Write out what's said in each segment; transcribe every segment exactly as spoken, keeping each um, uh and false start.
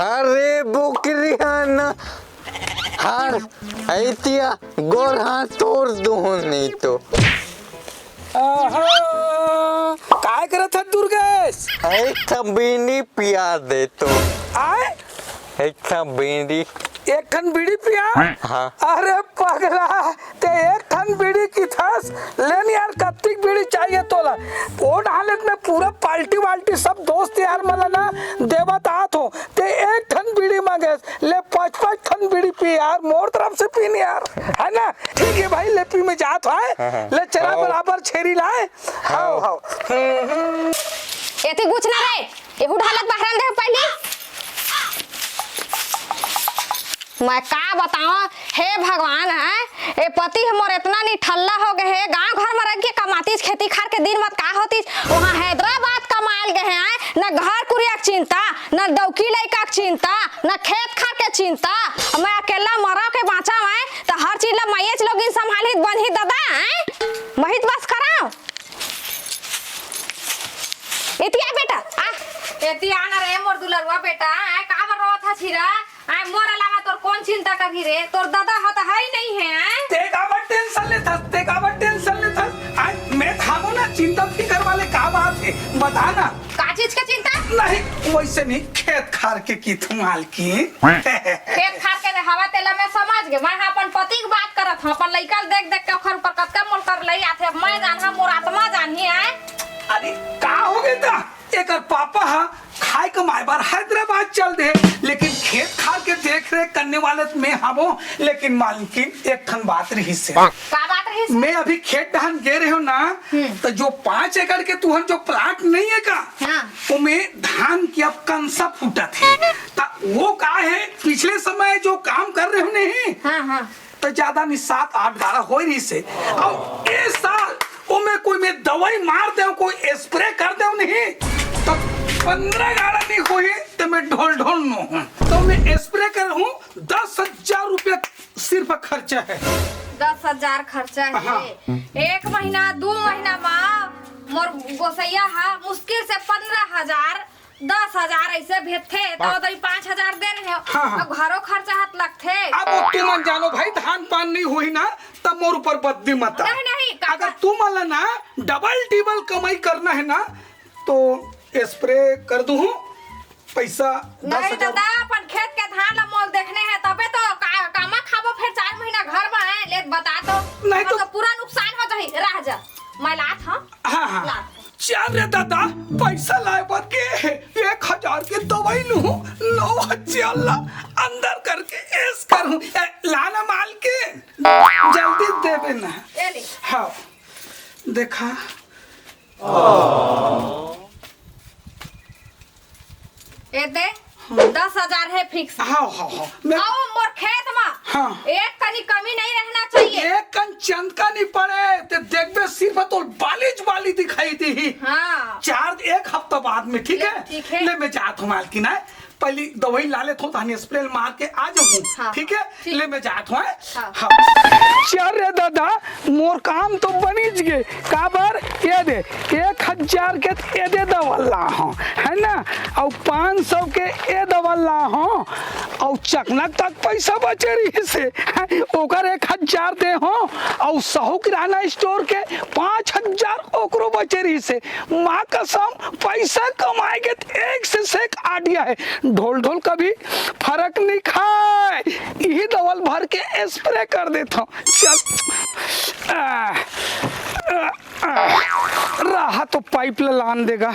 अरे बोकरी हा ना, हर ऐतिया गोर हाथ तोड़ दूँ नहीं तो। आहा, काय करत हस दुर्गेश? एक ठा बीड़ी पिया दे तो। आय? एक ठा बीड़ी। एक ठन बीड़ी पिया? हाँ। अरे पगला, ते एक ठन बीड़ी किथस, ले न यार, कत्तिक बीड़ी चाहिए तोला? ओ हालत में पूरा पार्टी वाल्टी सब दोस्त यार मन ला ना देवत आत हो, ते एक ठन बीड़ी मांगेस, ले पाँच पाँच ठन बीड़ी पी यार, मोर तरफ से पी न यार, है ना? ठीक है भाई, ले पी, मैं जात हो, आय? हाँ, हाँ। ले चला आओ। बराबर छेरी लाए। हाँ। आओ, आओ। एती कुछ ना रे, एहू ढालत बहरन दे पहली। मैं का बताऊं, हे भगवान, है ए पति ह मोर इतना निठल्ला हो गए हे। गांव घर में रह के कमातीस, खेती खार के दिन मत का होतीस, वहां हैदराबाद कमायल गए हैं। न घर कुरिया के चिंता, न डौकी लइका के चिंता, न खेत खार के चिंता। मैं अकेला मरा के बांचा है, तो हर चीज ला मैयेच लोगिन संभालही त बनही दादा, हैं? महित बस कराओ। एती आ बेटा, आ। एती आ ना रे मोर दुलरुआ बेटा, आय का बर रोवत हस हीरा? आय मोर अलावा तोर कौन चिंता करही रे? तोर दादा ह त है ही नहीं है, आय? ते काबर टेंशन लेथस? ते काबर टेंशन लेथस? आय मैं थामो ना, चिंता फिकर वाले का बात है? बता ना। का चीज का चिंता? नहीं, वैसे नहीं, खेत खार के की थू मालकिन। खेत खार के रे हवा तेला मैं समझ गे। मैं ह अपन पति के बात करत हूँ, अपन लइका ल देख देख के ओखर ऊपर कतका मोल कर लई आथे। अब मैं जानहा, मोर आत्मा जानही आय। अरे का हो गे त? एकर पापा ह खाए कमाए बर हैदराबाद चल दे, लेकिन खेत खार के देख रेख करने वाले त मैं हवो। लेकिन मालकिन एक ठन बात रहिस हे। का बात रहिस? मैं अभी खेत डहन गे रहे हो ना, हम्म। तो जो पाँच एकड़ के तुहर जो प्लाट नहीं है का, हाँ। ओमे धान के अब कंसा फूटत हे। त वो का है, पिछले समय जो काम कर रहे हो नहीं, हाँ, हाँ। त ज्यादा नहीं, सात, आठ, बारह होय रहिस हे। अउ ए साल ओमे कोई मैं दवाई मार देव, कोई स्प्रे कर देव नहीं, त पंद्रह गाड़ा नहीं होही, त मैं ढोल ढोल नो हूँ। त मैं स्प्रे करहूँ, दस हजार रुपया सिर्फ खर्चा है। दस हजार खर्चा है। हाँ। एक महीना, दू महीना मा मोर गोसैया हा मुश्किल से पंद्रह हजार, दस हजार ऐसे भेजथे, त ओदरी पाँच हजार दे रहे हो। हाँ, हाँ। अब घरो खर्चा हाथ लगथे। अब वो तुमन जानो भाई, धान पान नहीं होही ना, तब मोर ऊपर बददी मत आ। नहीं, नहीं, काका। अगर तुमन ला ना डबल टिबल कमाई करना है ना, तो स्प्रे कर दूँ, पैसा नहीं दस हजार। दादा, अपन खेत के धान ला मोल देखने है, तबे तो का-, कामा खाबो, फिर चार महीना घर में है, ले बता तो। नहीं हम तो तो पूरा नुकसान हो जाही, रह जा, मैं लात हूँ। हाँ, हाँ। लात हूँ। चल रे दादा, पैसा लाए बर के एक हजार के दवाई लूँ, नौ हजार ला अंदर करके ऐश करूँ। ए, लाना मालकिन, जल्दी देबे ना। ए ले। हाँ, देखा। ए दे, दस हजार है fix। हाँ, हाँ, हाँ। मैं आओ मोर खेत मा। हाँ। एक कनी कमी नहीं रहना चाहिए। एक कन चंद का नहीं पड़े, ते देखबे सिर्फ तो बाली ज बाली दिखाई दी। हाँ। चार, एक हफ्ता बाद में, ठीक है? ठीक है। ले, मैं जात हूँ मालकिन, आय। पहली दवाई ला लेत हूँ, तहन स्प्रे मार के आ जाऊँ। हाँ, ठीक है? ठीक। ले, मैं जात हूँ, आय। हाँ। हाँ। चल रे दादा, मोर काम तो बनिच गे। काबर? ये दे, एक हजार के ये दे दवा ला हूँ, है ना? अउ पाँच सौ के ये दवा ला हूँ, अउ चकनक तक पैसा बचे रहिस हे, ओकर एक हजार दे हूँ, अउ साहू किराना स्टोर के पाँच हजार ओकरो बचे रहिस हे। माँ कसम, पैसा कमाए के त एक से सेक आइडिया है। ढोल ढोल कभी फरक नहीं खाए। इही दवा ल भर के स्प्रे कर देत हूँ। चल। आ, आ, आ, रहा तो पाइप ल लान देगा।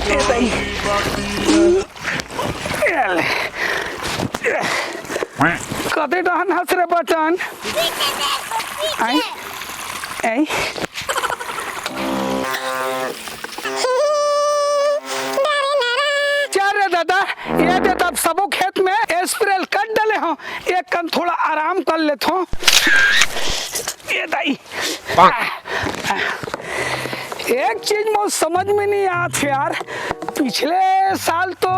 ए दाई। ए ले। कते डहन हस रे बटन? आई? आई? चल रे दादा, ये दे तब सबो खेत में स्प्रे कर डाले हो। एक कन थोड़ा आराम कर लेत हो। ए दाई। ए एक चीज मोर समझ में नहीं आत हे यार, पिछले साल तो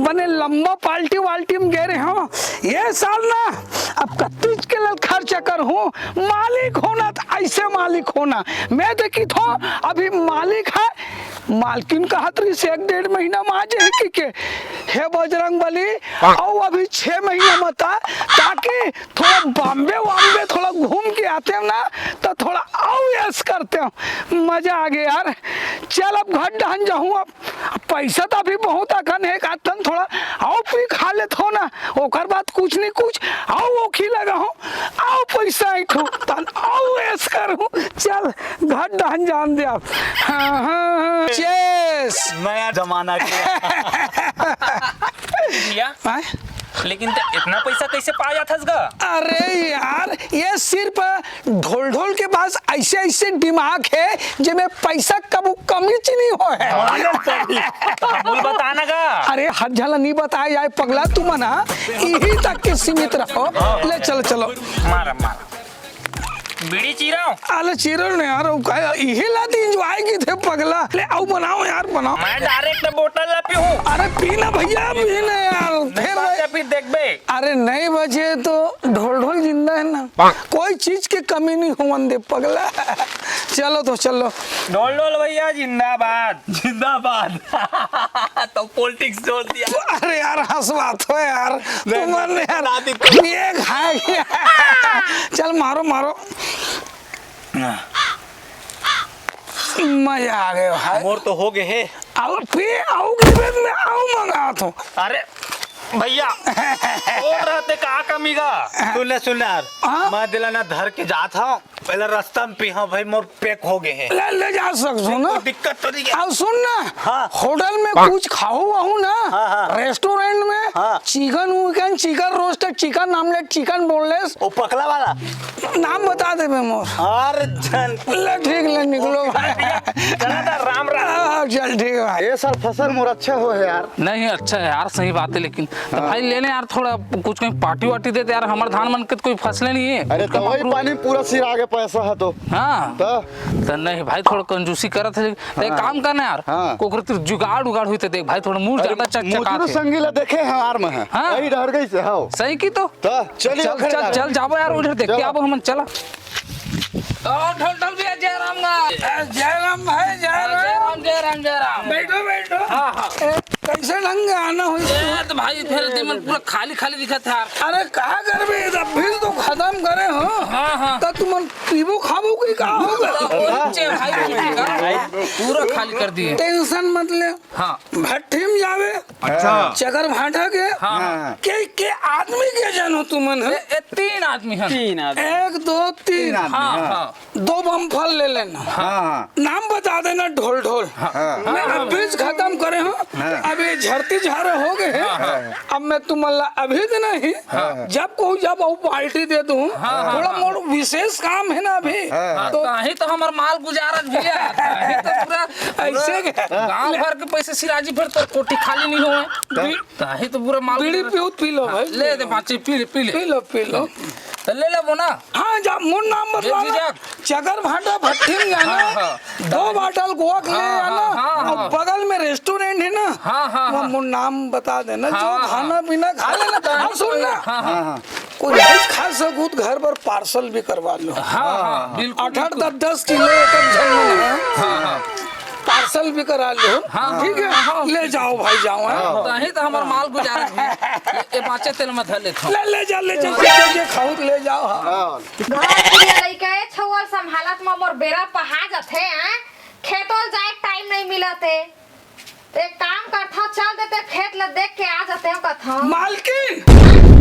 बने लंबा पार्टी वार्टी में गे रहे हो, ये साल ना अब कत्तीच के लल खर्चा करहूँ। मालिक होना तो ऐसे मालिक होना, मैं देखी थो अभी मालिक है, मालकिन कहत रहिस एक डेढ़ महीना में आ जाही कहिके। हे बजरंग बली, अउ अभी छह महीना में ता, ताकि थोड़ा बॉम्बे वॉम्बे थोड़ा घूम के आते हैं ना, तो थोड़ा अउ ऐश करते हैं, मजा आ गया यार। चल अब घर डहन जाहूँ, अब पैसा तो अभी बहुत अकन हे, एक आध ठन थोड़ा अउ पी खा लेत हो ना, ओकर बाद कुछ नहीं कुछ अउ ओखी लगा हूँ, अउ पैसा ऐठू, तन अउ ऐश करूँ। चल घर डहन जान दे अब। हाँ, हाँ, हाँ। Cheers। नया जमाना के। भैया, आय? लेकिन ते इतना पैसा कैसे पा जात हस गा? अरे यार, ये सिर्फ ढोल ढोल के पास ऐसे ऐसे दिमाग है जेमे पैसा कबू कमी च नहीं हो है। बोल बताना गा। अरे हर झला नहीं बताया जाए पगला, तुमन हा इही तक के सीमित रहो। ले चलो, चलो। मारा, मारा। बीड़ी चीरो। अरे चीरो ने यार, वो का इही ला दी enjoy की थे पगला। ले आओ बनाओ यार, बनाओ। मैं direct बोतल ला पीहूँ। अरे पी ना भैया, पी ना यार। नहीं फिर बात भाई। है, फिर देखबे। अरे नहीं बचे तो ढोल ढोल जिंदा है ना, कोई चीज की कमी नहीं होवन दे पगला। चलो तो चलो। ढोल ढोल भैया जिंदाबाद। जिंदाबाद। तो politics जोड़ दिया। अरे यार हंसवा तो यार, नहीं, तुमने नहीं, यार ना दी तो। ये खा गया। चल मारो मारो। मजा आ गया भाई। मोर तो हो गए है। अब पी आओ के बाद में आओ मंगा तो। अरे भैया, बोल रहे थे का कमी का? सुन ले, सुन ले यार। हाँ? मैं दिला ना धर के जात हूँ, पहले रास्ता में पी हाँ भाई, मोर pack हो गए हैं। ले, ले जा सकते हो ना। कोई दिक्कत तो नहीं है। अब सुन ना, हाँ। होटल में हाँ। कुछ खाओ वाहू ना, हाँ, हाँ। Restaurant में हाँ। Chicken विकन, chicken roast, chicken omelette, chicken boneless। वो पकला वाला। नाम बता दे बे मोर। अरे जन। ले ठीक ले निकलो भाई। चला था, राम राम। हाँ, चल ठीक है भाई। ये साल फसल मोर अच्छा हो है यार। नहीं अच्छा है यार, सही बात है, लेकिन तो हाँ। भाई लेने यार थोड़ा कुछ कहीं party वार्टी देते यार, हमारे धान मन के तो कोई फसले नहीं है। अरे तो कम वही अप्रू- पानी पूरा सिरा के पैसा है तो। हाँ। तो? तो नहीं भाई, थोड़ा कंजूसी करत है। तो एक हाँ। काम करना यार, हाँ। ओकर तिर जुगाड़ उगाड़ हुई तो देख भाई, थोड़ा मूड अरे ज्यादा चकचकात मुजरू है। संगीला देखे हैं यार में है। हाँ। वही डहर गई से, हाँ। सही की तो। तो चलिए चल, फिर चल, यार। चल, जाबो यार, उधर देख के चलो। आबो हमन, चला। ओ, ढोल, ढोल भैया, जय राम गा। ए, जय राम भाई, जय हाँ, जय राम। राम, जय राम, जय राम। बैठो, बैठो। हाँ, हाँ। ए, कैसे ढंग के आना हुई? ए, तो भाई, फिर दिन में पूरा खाली, खाली दिखत है यार। अरे, का करबे? जब फिर तो खत्म करे हो। हाँ, हाँ। तो तुमन पीबो खाबो की का हो गया? ओ, नीचे भाई, पूरा खाली कर दिए। Tension मत ले। हाँ। भट्ठी में जावे। अच्छा। चकर भाटा के। हाँ। के, के आदमी के जन हो तुमन, हैं? ए, ए, तीन आदमी हैं। तीन आदमी। एक, दो, तीन। तीन आदमी, हाँ, हाँ। हाँ। दो बम फल ले लेना। हाँ, हाँ। नाम बता देना, ढोल ढोल। हाँ। मैं अब बीज खत्म करे हूँ। हाँ। अब ये झरती झारे हो गए हैं। हाँ, हाँ। अब मैं तुमन ला अभी तो नहीं, हाँ। जब कहूँ जब वो party दे दूँ। हाँ, हाँ, थोड़ा हाँ। मोर विशेष काम है ना अभी। हाँ। तो ताही तो हमार माल गुजारत भी है। ताही तो पूरा ऐसे के गांव भर के पैसे सिराजी फिर तो कोठी खाली नहीं होए। हाँ। ताही तो पूरा माल बीड़ी गुजारत। पीऊ, पी लो भाई, ले पी दे लो। पाँचे, पी ले, पी ले। P low, P low. तो ले ले वो ना। हाँ, जा, मोर नाम बतला ले ना। जीजा। चकर भाटा भट्ठी में जाना, हाँ, हाँ। दो bottle गोवा के ले हाँ, आना, हाँ, हाँ, और हाँ। बगल में restaurant है ना, हाँ, हाँ, वहाँ हाँ। मोर नाम बता देना, हाँ, जो हाँ। खाना पीना खा लेना। हाँ, सुन ना, हाँ, हाँ। हाँ, हाँ। कोई नहीं खा सकूँ तो घर पर parcel भी करवा लो। हाँ, हाँ, बिल्कुल, आठ आठ, बिल्कुल। दस दस किलो एक एक झन में ना। हाँ, हाँ। Parcel भी करा लो, हाँ, ठीक है? हाँ, हाँ। ले जाओ भाई, जाओ, हैं? हाँ। ताही तो हमार माल गुजारत भी। ये, ये पाँचे तेल में धर लेता हूँ। ले, ले जा, ले जा, ले जा, ले जा, खाऊ तो ले जाओ, हाँ। हाँ। घर के लइका ए छउआ ल संभालत म मोर बेरा पहा जथे, हैं? खेतों ल जाए के time नहीं मिलत हे। एक काम करथव, चल देते खेत ल देख के आ जाते हो कथव। मालकिन,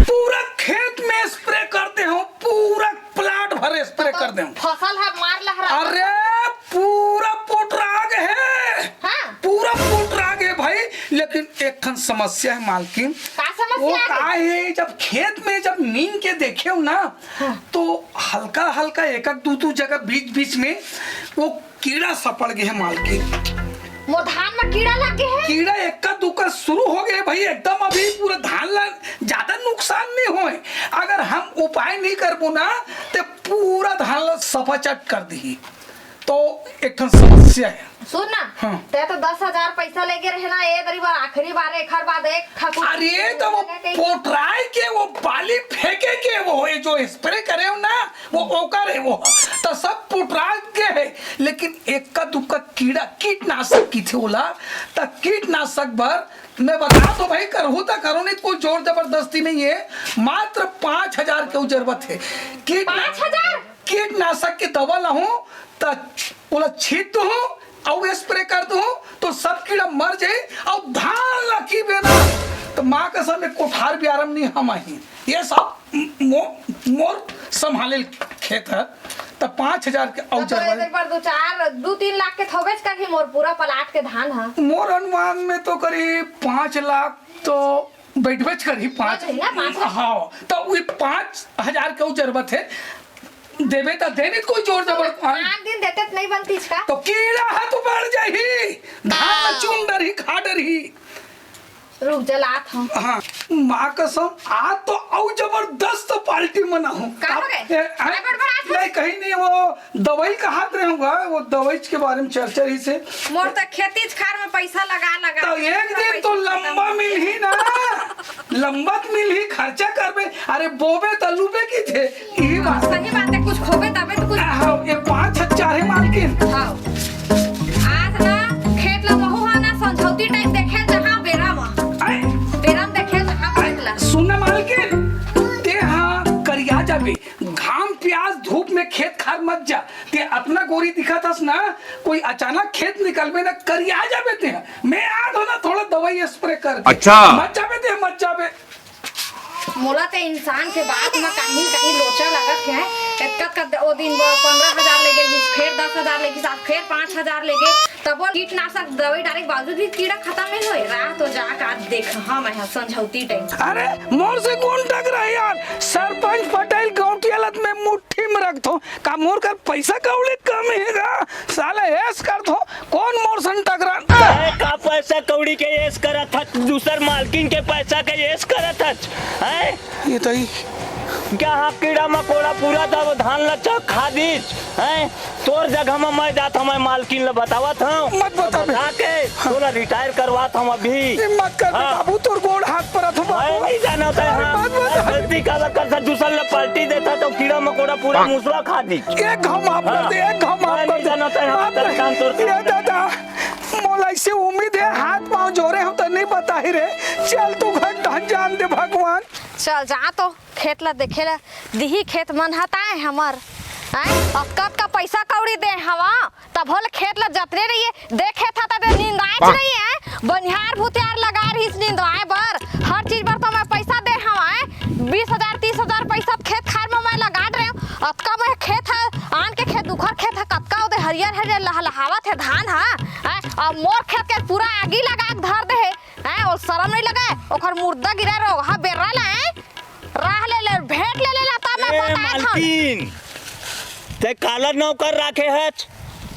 पूरा खेत में spray कर दे हो, पूरा plot भर spray कर दे हो। फसल ह मार लहरा। अरे, पूरा पोटराग है। हाँ। पूरा पोटराग है भाई, लेकिन एक ठन समस्या है मालकिन। का समस्या वो है? का है, जब खेत में जब नींद के देखे हो ना, हाँ। तो हल्का हल्का एक एक दू दू जगह बीच बीच में वो कीड़ा सपड़ गए है मालकिन। मोर धान में कीड़ा लग गए है? कीड़ा एक्का दुक्का शुरू हो गए भाई, एकदम अभी पूरा धान ला ज्यादा नुकसान नहीं होए। अगर हम उपाय नहीं करबो ना, ते पूरा धान ला सफाचट कर दी। तो एक ठन समस्या हे। सुन ना, हाँ। ते तो दस हजार पैसा लेके रहे ना, ए दरी बार आखिरी बार, एखर बाद एक ठाकुर अरे तो वो पोटराय के वो बाली फेंके के वो हे, जो स्प्रे करे हो ना, वो ओकर हे वो। तो सब पोटराय के हे, लेकिन एक्का दुक्का कीड़ा कीटनाशक किथे ओला, त कीटनाशक बर मैं बता दो भाई, करहू त करो, नहीं तो कोई जोर जबरदस्ती नहीं हे। मात्र पाँच हजार के जरूरत हे। कीटना- पाँच हजार? कीटनाशक के दवा लाहूं त ओला छीट दूहूं अउ स्प्रे कर दूहूं तो सब कीड़ा मर जाए अउ धान ला की बेरा। तो माँ कसम, एक कोठार भी आराम नहीं हम ही, ये सब मो, मोर संभाले खेत है। त पाँच हजार के अउ तो जरूरत एक बार दो चार दो तीन लाख के थोबेच करही मोर पूरा प्लाट के धान ह। मोर अनुमान में तो करीब पाँच लाख तो बैठबेच करही। पाँच बैठही ना, पाँच लाख। हाँ, तो वे पाँच हजार के उ जरूरत हे, देबे त दे, नहीं कोई जोर जबर। आठ दिन देते त नहीं बनतीस का? तो कीड़ा ह तो बढ़ जाही, धान हाँ। चुन डरही, खा डरही। रुक जा, लात हूँ। हाँ, माँ कसम, आज तो अउ जबरदस्त पार्टी मनाहूँ। का हो गए? ए, आ, काय बड़बड़ात हस? नहीं, कहीं नहीं, वो दवाई कहात रहे हूँ, वो दवाई के बारे में चर्चा रहिस हे। मोर तो खेती खार में पैसा लगा लगा तो के एक दिन पैसा तो खत्म लंबा हो गया। मिलही ना, लंबा तो मिलही, खर्चा करबे, अरे बोबे त लूबे किथे, यही बात। सही बात है, कुछ खोबे तबे तो कुछ। हाँ, ये पाँच हजार हे मालकिन। हाँ। आज ना खेत ला बहू हा ना संझौती टाइम देखे जहाँ बेरा में। आए? बेरा में देखे जहाँ खेत ला। सुन ना मालकिन, ते हाँ करिया जाबे, घाम प्यास धूप में खेत खार मत जा। ते अतना गोरी दिखत हस ना, कोई अचानक खेत निकलबे ना, करिया जाबे ते। मैं आत हूँ ना, थोड़ा दवाई स्प्रे कर दे। अच्छा। मत जाबे ते, मत जाबे। मोला ते इंसान के बात म कहीं न कहीं लोचा लगत हे। एतका तक ओ दिन वो पंद्रह हजार ले गे, फिर दस हजार ले गे, फिर पाँच हजार ले गे, तब वो कीटनाशक दवाई डाले के बावजूद भी कीड़ा खत्म नहीं होए। राह तो जाके आज देख, हाँ, मैं हाँ, संझौती टाइम। अरे, मोर से कौन टकराही यार? सरपंच पटेल गौंटिया लत में मुट्ठी में रखथो। का मोर कर पैसा कौड़ी कम हे गा? साले ऐस करथो, कौन मोर सन टकरान? अरे का पैसा कौड़ी के ऐस करत हच? दूसर मालकिन के पैसा के ऐस करत हच? हैं? ये तई। क्या हाँ कीड़ा मकोड़ा पूरा दव धान ला चख खा दीच? हैं? तोर जगह में मैं जात हूँ, मैं मालकिन ला बतावत हूँ। मत बता बे। बता के तोला रिटायर करवात हूँ अभी। ये मत कर बे हाँ। बाबू, तोर गोड़ हाथ परत हूँ मैं बाबू। नहीं जाना था अरे हाँ। मत बता। गलती काला कर था, दूसर ला पार्टी देता तो कीड़ा मकोड़ा पूरा मूसला खा दी। एक घाव माफ कर दे, एक घाव माफ मैं कर नहीं दे। जाना था यहाँ माफ तक कर। काम तोर ये दादा, मोला ऐसे उम्मीद है, हाथ पाँव जोरे हम तो नहीं बताही रे। चल तू घर ढन जान दे भगवान। चल जा तो खेत ला देखे ला, दिही खेत मन हताए हमर। आय, अतका अतका पैसा कौड़ी दे हवा, तभो ले खेत ला जतने रहिए, देखे था तबे निंदाएच नहीं है। बनिहार भूतिहार लगा रहिस निंदवाए बर, हर चीज बर तो मैं पैसा दे हवा, बीस हजार तीस हजार पैसा खेत खार में मैं लगा रहे हूँ। अतका मैं खेत है, आन के खेत, दुखर खेत है, कतका ओदे हरियर हरियर लहलहावत है धान हा। आय, अब मोर खेत के पूरा आगी लगा के धर दे है। हैं, ओ शरम नहीं लगे, ओखर मुर्दा गिरे रहो, हाँ, बेर्रा ला, हैं? राह ले ले, भेंट ले ले ला, ता मैं ए, बतात हन। मालकिन, ते काला नौकर राखे हच?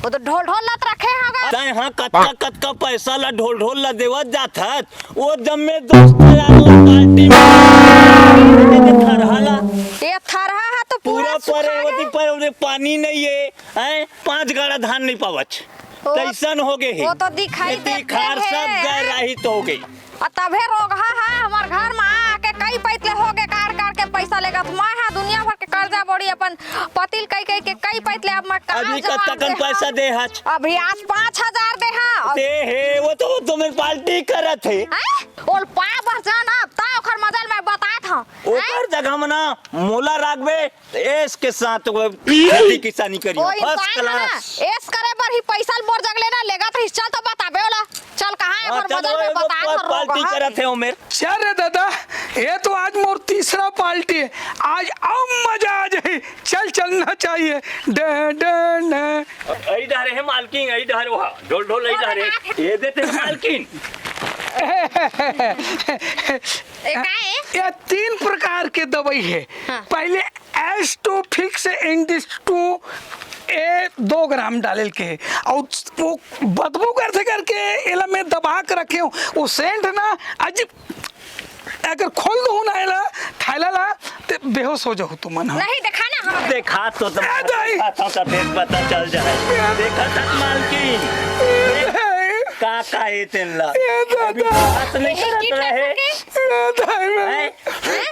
वो तो ढोल ढोल लत रखे हगा। तै हाँ कतका कतका पैसा ला ढोल ढोल ला देवत जात हच, वो जम्मे दोस्त यार ला पार्टी में दे दे थरहा ला। ये थरहा है तो पूरा पूरा सुखा परे गया। ओती पर ओती पानी नहीं है, हैं? पाँच गाड़ा धान नहीं पावच। वो तैसन हो गए हे। वो तो दिखाई खेती देते खार सब हैं। गए राहित हो गए। और तभे रोगहा है हमार घर में आके कई पैतले हो गए, कार कार के पैसा लेगा। तो मैं हाँ दुनिया भर के कर्जा बोड़ी अपन पतिल कई कई के कई पैतले अब मैं कहाँ अभी जवाब कतका कन दे पैसा हाँ? दे हच? अभी आज पाँच हजार दे हाँ। दे हे, वो तो, वो तो मैं पार्टी करत हे। हैं? ओल पाँच बार जाना, ता ओखर मजल मैं बतात हाँ। ओकर जगह में ना मोला राखबे, ऐश के साथ वो खेती किसानी करी, ओ first इंसान है ना, class। ऐश करे बर ही पैसा मोर जग लेना लेगा तो चल तो बताबे ओला। चल कहाँ है हाँ, ओकर चल मजल वो, में वो बतात पा-, हर पार्टी रोगहा। करत है उमेर। चल रे दादा, ये तो आज मोर तीसरा पार्टी है, आज अब मजा आ जाए। चल चलना चाहिए। Day, day, day. अई डहरे है मालकिन, अई डहरे वहाँ ढोल ढोल अई डहरे। ये देते हैं मालकिन। ए, का है? ये तीन प्रकार के दवाई है। हाँ। पहले एस्टोफिक्स इंडिस टू ए दो ग्राम डालेल के, और वो बदबू करथे करके एला मैं दबा के रखे हूँ। वो सेंट ना अजीब, अगर खोल दो ना एला, थैला ला, ते बेहोश हो जाओ तुमन, हाँ। नहीं, देखा ना, देखा तो तुम, देखा तो का देख पता चल जाए। देखा था मालकिन, का का हे तेन ला। अभी बात नहीं करत रहे। हैं?